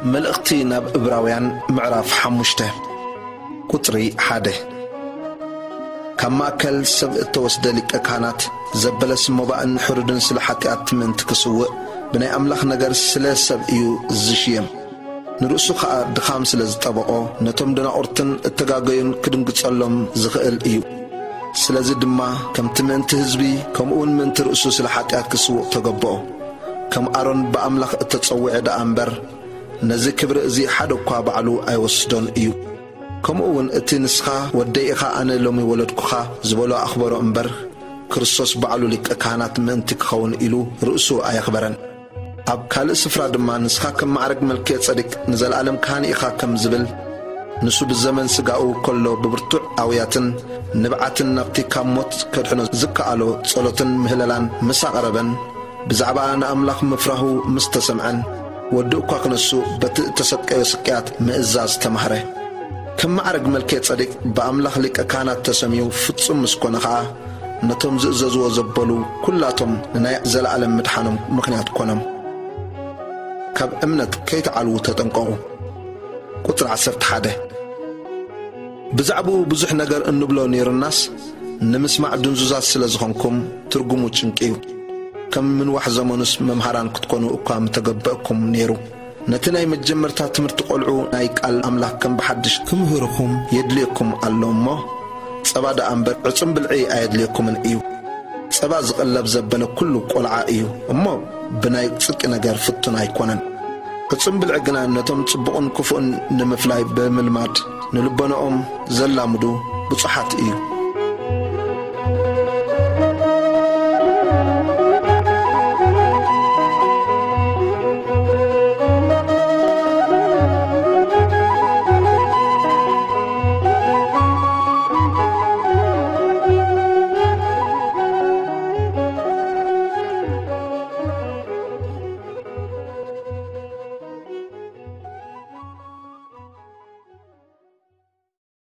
መልእኽቲ ናብ እብራውያን ምዕራፍ ሓሙሽተ ቁጽሪ ሓደ። ካብ ማእከል ሰብ እተወስደ ሊቀ ካህናት ዘበለስ መባእን ሕሩድን ስለ ሓጢኣት ምእንቲ ክስውእ ብናይ ኣምላኽ ነገር ስለ ሰብ እዩ ዝሽየም። ንርእሱ ኸኣ ድኻም ስለ ዝጠበቖ ነቶም ደናቑርትን እተጋገዩን ክድንግጸሎም ዝኽእል እዩ። ስለዚ ድማ ከምቲ ምእንቲ ህዝቢ ከምኡውን ምእንቲ ርእሱ ስለ ሓጢኣት ክስውእ ተገብኦ። ከም ኣሮን ብኣምላኽ እተጸውዐ ደኣ እምበር ነዚ ክብሪ እዚ ሓደ እኳ ባዕሉ ኣይወስዶን እዩ። ከምኡ እውን እቲ ንስኻ ወደይ ኢኻ ኣነ ሎሚ ወለድኩኻ ዝበሎ ኣኽበሮ እምበር ክርስቶስ ባዕሉ ሊቀ ካህናት ምእንቲ ክኸውን ኢሉ ርእሱ ኣየኽበረን። ኣብ ካልእ ስፍራ ድማ ንስኻ ከም ማዕረግ መልክየ ጸዲቅ ንዘለኣለም ካህን ኢኻ ከም ዝብል ንሱ ብዘመን ስጋኡ ከሎ ብብርቱዕ ኣውያትን ንብዓትን ናብቲ ካብ ሞት ከድሕኖ ዝከኣሎ ጸሎትን ምህለላን ምስ ኣቕረበን ብዛዕባ ንኣምላኽ ምፍራሁ ምስ ተሰምዐን ወዲ እኳ ክነሱ በቲ እተሰቀዮ ስቅያት ምእዛዝ ተማህረ። ከም ማዕረግ መልክየ ጸዲቅ ብኣምላኽ ሊቀ ካህናት ተሰምዩ ፍጹም ምስ ኮነ ኸኣ ነቶም ዝእዘዝዎ ዘበሉ ኩላቶም ንናይ ዘለኣለም ምድሓኖም ምኽንያት ኮኖም። ካብ እምነት ከይትዓልዉ ተጠንቀቑ። ቁጽሪ ዓሰርተ ሓደ። ብዛዕባኡ ብዙሕ ነገር እንብሎ ነይሩናስ ንምስማዕ ድንዙዛት ስለ ዝኾንኩም ትርጉሙ ጭንቂ እዩ። ከም ምንዋሕ ዘመኑስ መምሃራን ክትኮኑ እኳ ምተገበእኩም ነይሩ። ነቲ ናይ መጀመርታ ትምህርቲ ቆልዑ ናይ ቃል ኣምላኽ ከም ብሓድሽ ክምህርኹም የድልየኩም ኣሎ እሞ ጸባ ደኣ እምበር ዕጹም ብልዒ ኣየድልየኩምን እዩ። ጸባ ዝቕለብ ዘበለ ኩሉ ቆልዓ እዩ እሞ ብናይ ጽድቂ ነገር ፍቱን ኣይኮነን። ዕጹም ብልዒ ግና ነቶም ጽቡቕን ክፉእን ንምፍላይ ብምልማድ ንልቦናኦም ዘላምዱ ብጹሓት እዩ።